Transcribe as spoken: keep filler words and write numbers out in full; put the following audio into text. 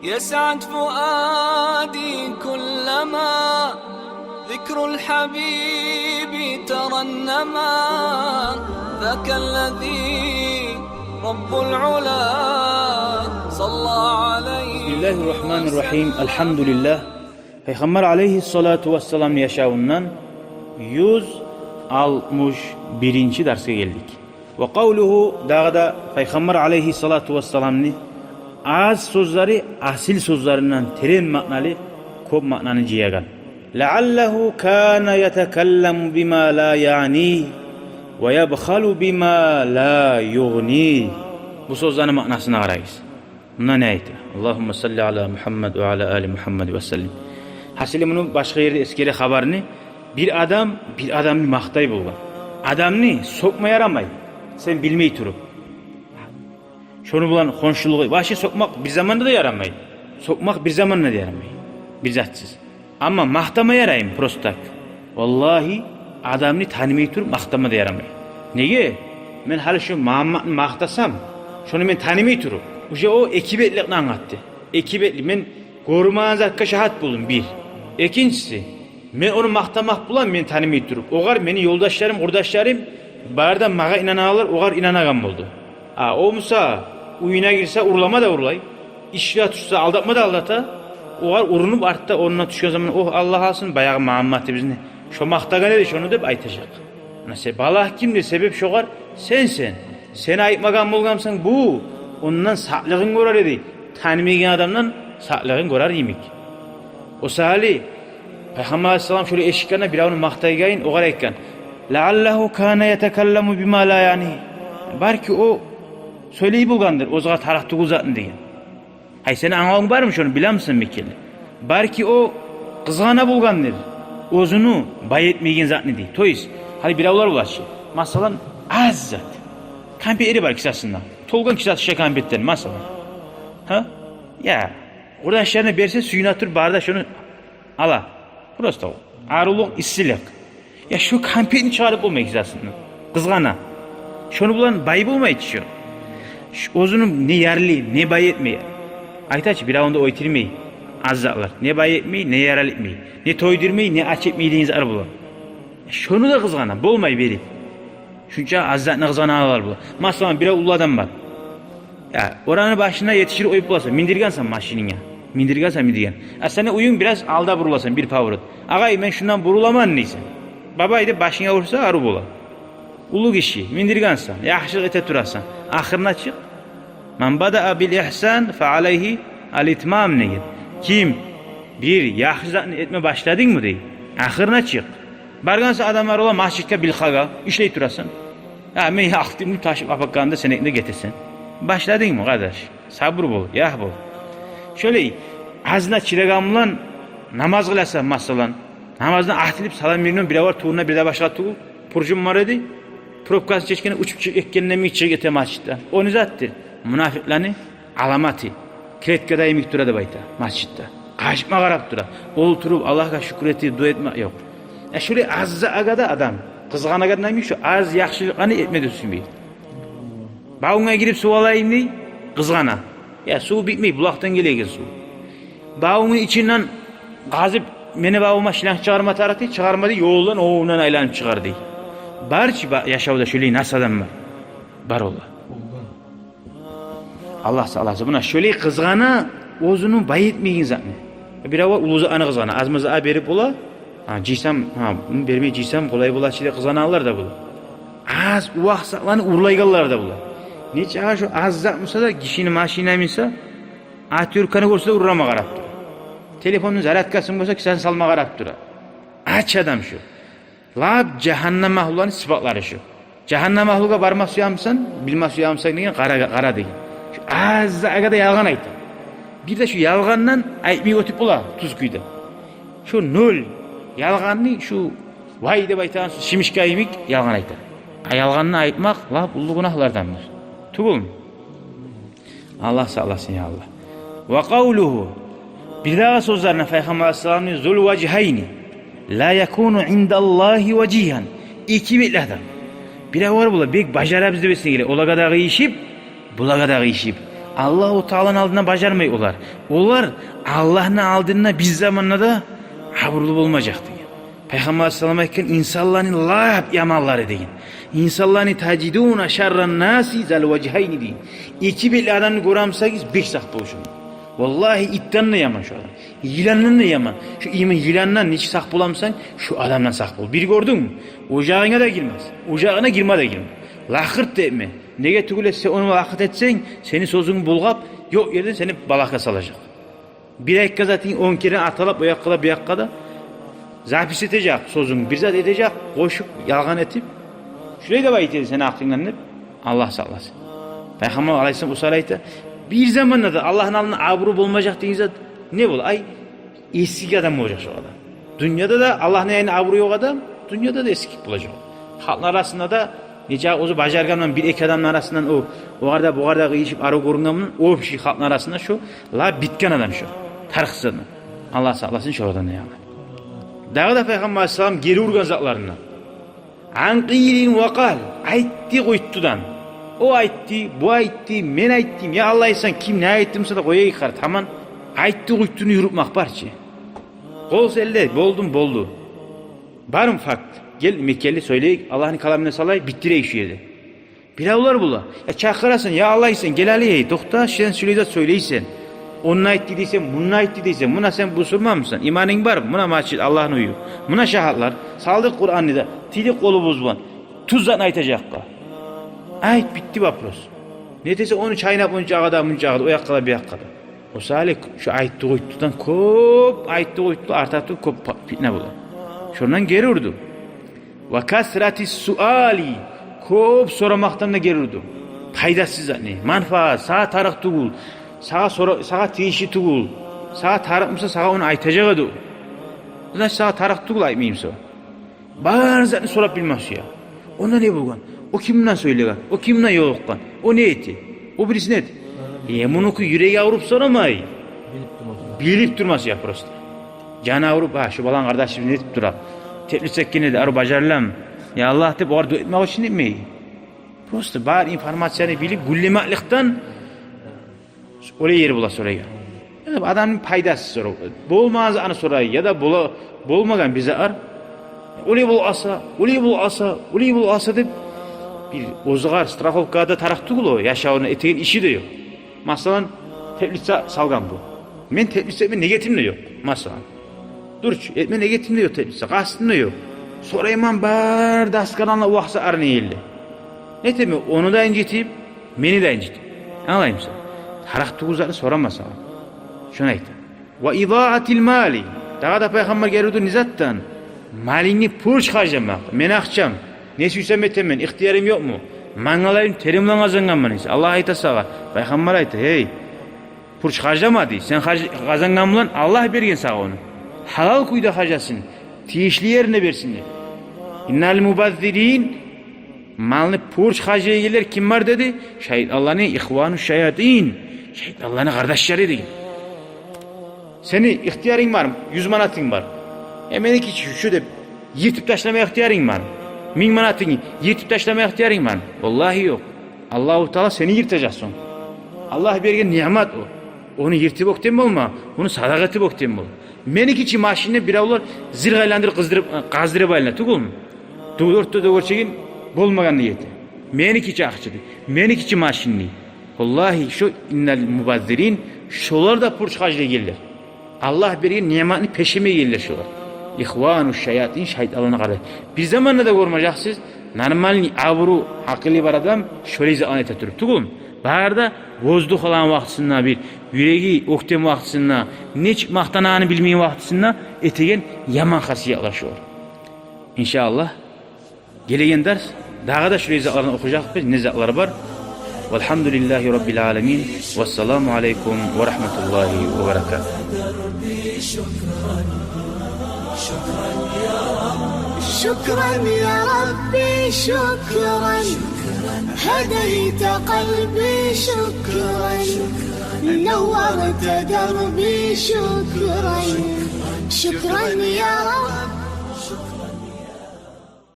يسعد فؤادي كلما ذكر الحبيب ترنما، ذاك الذي رب العلا صلى عليه. بسم الله الرحمن الرحيم. الحمد لله. Пайхаммар алейгьиссалату вассаламны яшавундан юз алтмыш биринчи дарсгъа гелдик. Ва къавлугьу, дагъы да Пайхаммар алейгьиссалату вассаламны аз сёзлери асил сёзлеринден терен маъналы, кёп маънаны жыягъан. لعله كان يتكلم بما لا يعنيه ويبخل بما لا يغنيه. Бу сёзлени маънасына къарагъыз. Мунда не айта? اللهم صل على محمد وعلى آل محمد وسلم. Гьасили, муну башгъа ерде эсгере хабарны, бир адам бир адамны макътай болгъан. Адамны сёкме ярамай, сен билмей туруп. Шону булан хоншулугъу, башы сёкмакъ бир заманда да ярамай. Сёкмакъ бир заманда да ярамай. Бир затсыз. Амма макътама яраймы просто так? Валлагьи, адамны танымай туруп макътама да ярамай. Неге? Мен гьали шо Магьамматны макътасам, шону мен танымай туруп, уже о эки бетликни англатды. Эки бетли, мен гёрмеген затгъа шагьат болдум, бир. Экинчиси, мен ону макътамакъ булан мен танымай туруп, огъар мени ёлдашларым, къурдашларым бары да магъа инанагъанлар, огъар инанагъан болду. А о буса уьюне гирсе, урлама да урлай, ишге тюшсе, алдатма да алдата. Огъар урунуп, артда орнуна тюшген заман: «Огь, Аллагь алсын баягъы Магьамматыбызны, шо макътагъан эди шону», — деп айтажакъ. Муна сен, балагь кимди себеп шогъар? Сенсен. Сен айтмагъан болгъан бусанг, бу ондан сакълыгъын гёрер эди, танымайгъан адамдан сакълыгъын гёрер йимик. О саялы Пайхаммар алейгьиссалам шолай эшитгенде, биревню макътайгъанын, огъар айтгъан: لعله كان يتكلم بما لا يعنيه. Балики, о сёйлей болгъандыр оьзюне тарыкъ тюгюл затны деген. Гьай, сени англавунг бармы шону, билемисен мекенли? Балики, о къызгъана болгъандыр оьзюню бай этмейген затны, дей. То есть, гьали биревлер бола чы, масала, аз зат. Кампетлери бар кисасында. Толгъан кисасы шу кампетден, масала. Гьа? Я, къурдашларына берсе, сююне туруп, бары да шону ала. Просто арувлукъ, иссилик. Я, шу кампетни чыгъарып болмай кисасындан. Къызгъана. Шону булан бай болмай чы шо. Ш-, оьзюню не ярлы, не бай этмей. Айта чы, биревню де оьлтюрмей аз затлар. Не бай этмей, не ярлы этмей. Не тойдурмай, не ач этмей деген затлар булан. Шону да къызгъана, болмай берип. Шунча аз затны къызгъаналар булан. Масала, бирев уллу адам бар. Я, ораны башына етиширип къоюп боласан, миндиргенсен машининге. Миндиргенсен, миндирген. А сени уьюнг бираз алда буруласан, бир поворот. «Агъай, мен шундан буруламан», — дейсен. «Бабай», — деп башынга урса, арив бола. Уллу гиши, миндиргенсен, яхшылыкъ эте турасан. Ахырына чыкъ. «Ман бадаа бил ихсан фа алайгьи ал итмам», — деген. Ким бир яхшы затны этме башладынгмы, дей, ахырына чыкъ. Баргъансан адамлар бола масжитге, билхагъа, ишлей турасан. «Я, мен ахтымны ташып апакъгъанда, сен экинде гетесен». Башладынгмы, къардаш? Сабур бол, ягь бол. Шолай азына чыдагъан булан намаз къыласан, масала. Намаздан атылып салам берген, бирев бар туврунда, бирев башгъа тувру, пуржум бар эди. Пробкасын чечгенде, учуп чыгъып гетгенде йимик чыгъып гете масжитден. О не затдыр? Мунафикъланы аламаты. Клеткада йимик тура деп айта масжитде. Къачма къарап тура. Олтуруп, Аллагьгъа шюкюр этип, дуа этме ёкъ. Э, шолай аз затгъа да адам къызгъанагъан йимик, шо аз яхшылыкъланы этме де сюймей. Бавунга гирип сув алайым дей, къызгъана. Я, сув битмей, булакъдан гелеген сув. Бавунгну ичинден къазып, мени бавума шланг чыгъарма тарыкъ дей, чыгъарма дей, ёлдан, овундан айланып чыгъар дей. Бар чы ба-, яшавда шолай нас адам бар. Бар ола. Аллагь сакъласын. Муна шолай къызгъана оьзюню бай этмейген затны. Бирев уллу затланы къызгъана, аз-маз а берип бола. «Гьа, жыйсам, гьа, муну бермей жыйсам, къолай бола чы», — деп къызгъанагъанлар да бола. Аз увакъ затланы урлайгъанлар да бола. Нечакъы шо аз зат буса да, гишини машинасы буса, отвёртканы гёрсе де, урама къарап тура. Телефонну зарядкасын гёрсе, кисасына салма къарап тура. Ач адам шо. Лап жагьаннам агьлуланы сыпатлары шо. Жагьаннам агьлугъа барма сюемисен, билме сюемисен деген, къара, къара деген. Шо аз затгъа да ялгъан айта. Бир де шо ялгъандан айтмай оьтюп бола тюз кюйде. Шо ноль ялгъанны, шо вай деп айтагъан шимишка йимик ялгъан айта. А ялгъанны айтмакъ лап уллу гюнагьлардандыр. Тюгюлмю? Аллагь сакъласын, я Аллагь. Ва къавлугьу. Бирдагъы сёзлерине Пайхаммар алайгьиссаламны: «Зул важгьайни ла якуну индаллагьи важигьан». Эки бетли адам. Бирев бар бола, бек бажарабыз деп эсине геле. Олагъа да къыйышып, булагъа да къыйышып. Аллагьу Тааланы алдында бажармай олар. Олар Аллагьны алдында бир заманда да абурлу болмажакъ деген. Пайхаммар алайгьиссалам айтгъан: «Инсанланы лап яманлары», — деген. «Инсанланы, тажидуна шарран наси зал важгьайни», — деген. Эки бетли адамны гёремисегиз, бек сакъ болугъуз. Валлагьи, итден де яман шо адам. Йыландан да яман. Шо иман йыландан нечик сакъ боламысан, шо адамдан сакъ бол. Бир гёрдюнгмю? Ожагъынга да гирмес. Ожагъына гирме де гирме. Лакъырт да этме. Неге тюгюл эсе, сен ону лакъырт этсенг, сени сёзюнгню булгъап, ёкъ ерден сени балагьгъа салажакъ. Бир айтгъан затынг он керен аталап, о якъгъа да, бу якъгъа да запись этежек сёзюнг, бир зат этежек, къошуп, ялгъан этип. Шулай деп айта эди сени гьакъынгдан деп. Аллагь сакъласын. Пайхаммар алайгьиссалам о саялы айта: бир заманда да Аллагьны алдында абуру болмажакъ деген зат не бола? Ай, эсгик адам болажакъ шо адам. Дюньяда да Аллагьны янында абуру ёкъ адам, дюньяда да эсгик болажакъ. Халкъны арасында да, нечакъы оьзю бажаргъандан, бир-эки адамны арасындан о, огъар да, бугъар да къыйышып, арив гёрюнген булан, общий халкъны арасында шо лап битген адам шо. Тарыкъсыз адам. Аллагь сакъласын шолардан да, яни. Дагъы да Пайхаммар алайгьиссалам гери ургъан затларындан. Ан къилин ва къал. Айтды-къуйтдудан. О айтды, бу айтды, мен айтдым. Я Аллагь, сен, ким не айтды буса да, къояйыкъ гьар, таман. Айтды-къуйтдуну юрютмек бар чы. Къол сенде, болдум, болду. Бармы факт? Гел, мекенли сёйлейик, Аллагьны каламына салайыкъ, битдирейик шу ерде. Биревлер бола: я чакъырасан, я Аллагь, сен, гел гьали, эй, токъта, сен шулай зат сёйлейсен. Ону айтды дейсен, муну айтды дейсен. Муна сен бусурманмысан? Иманынг бармы? Муна межит, Аллагьны уью. Муна шагьатлар. Салдыкъ Къуранны да, тийдик къолубуз булан. Тюз затны айтажакъгъа. Айт, битди вопрос. Не этесен, ону чайнап, ончагъа да, мунчагъа да, о якъгъа да, бу якъгъа да. О саялы шу айтды-къуйтдудан кёп айтды-къуйтду арта туруп, кёп па-, питне бола. Шондан гери урду. Ва касрати суали, кёп сорамакъдан да гери урду. Пайдасыз затны, манфаат, сагъа тарыкъ тюгюл, сагъа сора-, сагъа тийишли тюгюл. Сагъа тарыкъ буса, сагъа ону айтажакъ эди о. Значит, сагъа тарыкъ тюгюл, айтмаймысан. Бар затны сорап билмек сюе. Онда не болгъан? О ким булан сёйлеген? О ким булан ёлукъгъан? О не эте? О бириси не эте? Э, мунуки юреги авруп сорамай. Билип турмас. Билип турмас я просто. Жаны авруп, гьа, шу балагь къардашы не этип тура? Теплица этген эди, арив бажарыламы? Я Аллагь деп, огъар дуа этмек учун этмей. Просто бар информацияны билип, гюллемекликден олай ер бола сорайгъан. Яда адамны пайдасыз сорав. Болмагъан затны сорай, яда бола, болмагъан бир затлар. Олай болса, олай болса, олай болса деп, бир оьзюгер страховка да тарыкъ тюгюл о, яшавуна этеген иши де ёкъ. Масала, теплица салгъан бу. Мен теплица этме ниетим де ёкъ, масала. Дурчу, этме ниетим де ёкъ теплица, къастым да ёкъ. Сорайман бар дастарханлар, вакъса арни элле. Не этемен, ону да инжитип, мени де инжитип. Англаймысан? Тарыкъ тюгюл затны сорамасан. Шону айта. Ва идаатил мали. Дагъы да Пайхаммар гери урду не затдан? Малынгны пуч харжламакъ. Мен акъчам. Не сюйсем этемен, ихтиярым ёкъму? Мангалайым тери булан къазангъанман эсе. Аллагь айта сагъа. Пайхаммар айта: гьей, пуч харжлама дей. Сен харж-, къазангъан булан Аллагь берген сагъа ону. Гьалал кюйде харжласын. Тийишли ерине берсин деп. Иннал мубаззирин, малны пуч харжлайгъанлар ким бар деди? Шайтанланы, ихвану шаятин. Шайтанланы къардашлары деген. Сени ихтиярынг бармы? Юз манатынг бар. Э, меники чи шу деп, йыртып ташлама ихтиярынг бармы? Минг манатынгны йыртып ташлама ихтиярынг бармы? Валлагьи ёкъ. Аллагьу Таала сени йыртажакъ сонг. Аллагь берген ниъмат о. Ону йыртып оьктем болма, ону садагъа этип оьктем бол. Меники чи машинни биревлер зиргъа айландырып, къыздырып, къаздырып айлана, тюгюлмю? Дёгерчегин болмагъанны эте. Меники чи акъча дей. Меники чи машинни. Валлагьи, шо иннал мубаззирин, шолар да пуч харжлайгъанлар. Аллагь берген ниъматны пешемейгенлер шолар. Ихвану шаятин, шайтанланы къардашлары. Бир заманда да гёрмежексиз нормальный, абуру, гьакъылы бар адам шолай затланы эте туруп, тюгюлмю? Бары да воздух алгъан вакътисинде, бир юреги оьктем вакътисинде, нечик макътанагъанны билмейген вакътисинде этеген яман хасиятлар шолар. Иншааллагь, гелеген дарс дагъы да шулай затлардан охужакъбыз, не затлар бар. Валгьамдулиллагьи раббил аламин. Вассаламу алайкум ва рагьматуллагьи ва баракатугь. شكرا يا ربي، شكرا. هديت قلبي، شكرا. نورت دربي، شكرا. شكرا يا رب.